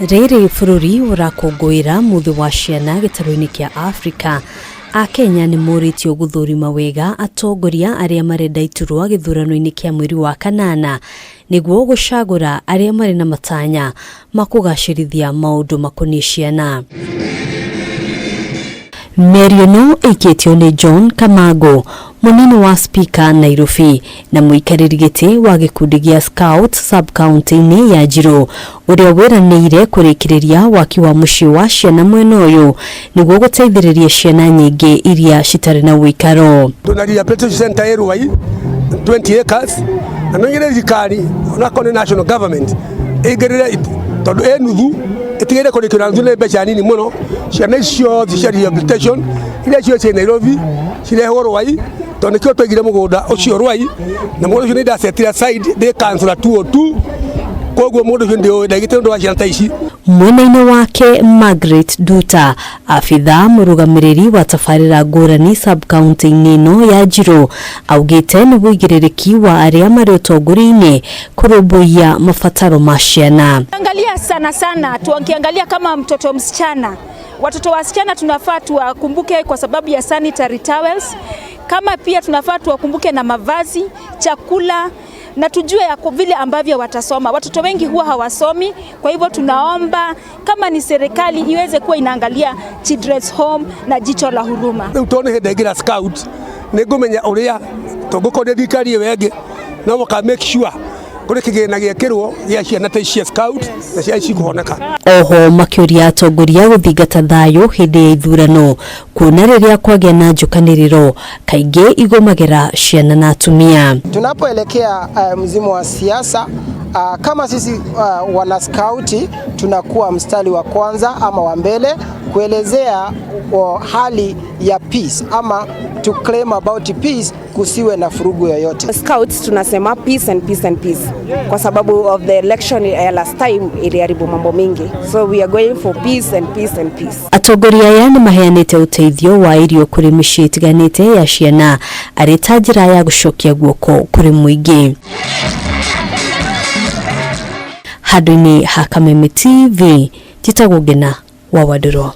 Rĩrĩ bũrũri ũrakũngũĩra mũthĩ wa ciana gĩtarũ-inĩ kĩa Afrika, Akenya nĩ morĩtio gũthũrima wega atongoria arĩa marenda iturwa gĩthurano-inĩ kĩa mweri wa kanana nĩguo gũcagũra arĩa marĩ na matanya ma kũgacĩrithia maũndũ makoniĩ ciana. Mĩario ĩno ĩikĩtio nĩ John Kamango, mũnini wa Spika Nairobi na mũikarĩri gĩtĩ wa gĩkundi gĩa Scout sub-county-inĩ ya Njirũ, ũrĩa wĩranĩire kũrĩkĩrĩria waki wa mũciĩ wa ciana mwena ũyũ nĩguo gũteithĩrĩria ciana nyingĩ iria citarĩ na ũikaro. Twĩna rehabilitation center ĩ Ruai 20 acres na no nyende thirikari onakorwo nĩ national government ĩingĩrĩre tondũ ĩ nuthu ĩtigĩrĩre kũrĩkio na nuthu nĩ mbeca nini mũno. Ciana ici ciothe cia rehabilitation iria ciothe ciĩ Nairobi cirehwo Ruai tondũ nĩkĩo twaigire mũgũnda ũcio Ruai na mũgũnda ũcio nĩ ndasetire aside ndĩ councillor 202 koguo mũgũnda ũcio ndĩũĩ ndaigĩte nĩ ũndũ wa ciana ta ici. Mwena-inĩ wake Margaret Nduta, abithaa mũrũgamĩrĩri wa tabarĩra ngũrani sub-county-inĩ ĩno ya Njirũ, augĩte nĩ ũigĩrĩrĩki wa arĩa marĩ ũtongoria-inĩ kũrũmbũiya mabataro ma ciana. Angalia sana sana, tukiangalia kama mtoto msichana, watoto wasichana tunafaa tuwakumbuke kwa sababu ya sanitary towels, kama pia tunafaa tuwakumbuke na mavazi, chakula na tujue ya vile ambavyo watasoma. Watoto wengi huwa hawasomi, kwa hivyo tunaomba kama ni serikali iweze kuwa inaangalia children's home na jicho la huruma. Rĩu tondũ nĩ hĩndĩ ndaingĩra scout nĩ ngũmenya ũrĩa tũngũkorwo nĩ thirikari ĩyo ĩngĩ no mũka make sure kũrĩ kĩgĩna gĩekĩrwo gĩa ciana ta ici cia scout na ciana ici cikũhoneka. Oho makĩũria atongoria gũthingata thayũ hĩndĩ ya ithurano kuona rĩrĩa kwagĩa na njũkanĩrĩro kaingĩ igũmagĩra ciana na atumia. Tunapoelekea msimu wa siasa kama sisi wana skauti tunakuwa mstari wa kwanza ama wa mbele kuelezea hali ya peace ama to claim about peace, kusiwe na furugu yoyote. Scouts tunasema peace and peace and peace kwa sababu of the election ya last time iliharibu mambo mingi, so we are going for peace and peace and peace. Atongoria aya nĩ maheanĩte ũteithio wa irio kũrĩ mĩciĩ ĩtiganĩte ya ciana arĩ ta njĩra ya gũcokia guoko kũrĩ mũingĩ. Handũ-inĩ ha Kameme TV, njĩtagwo Ngena wa Wandũrũ.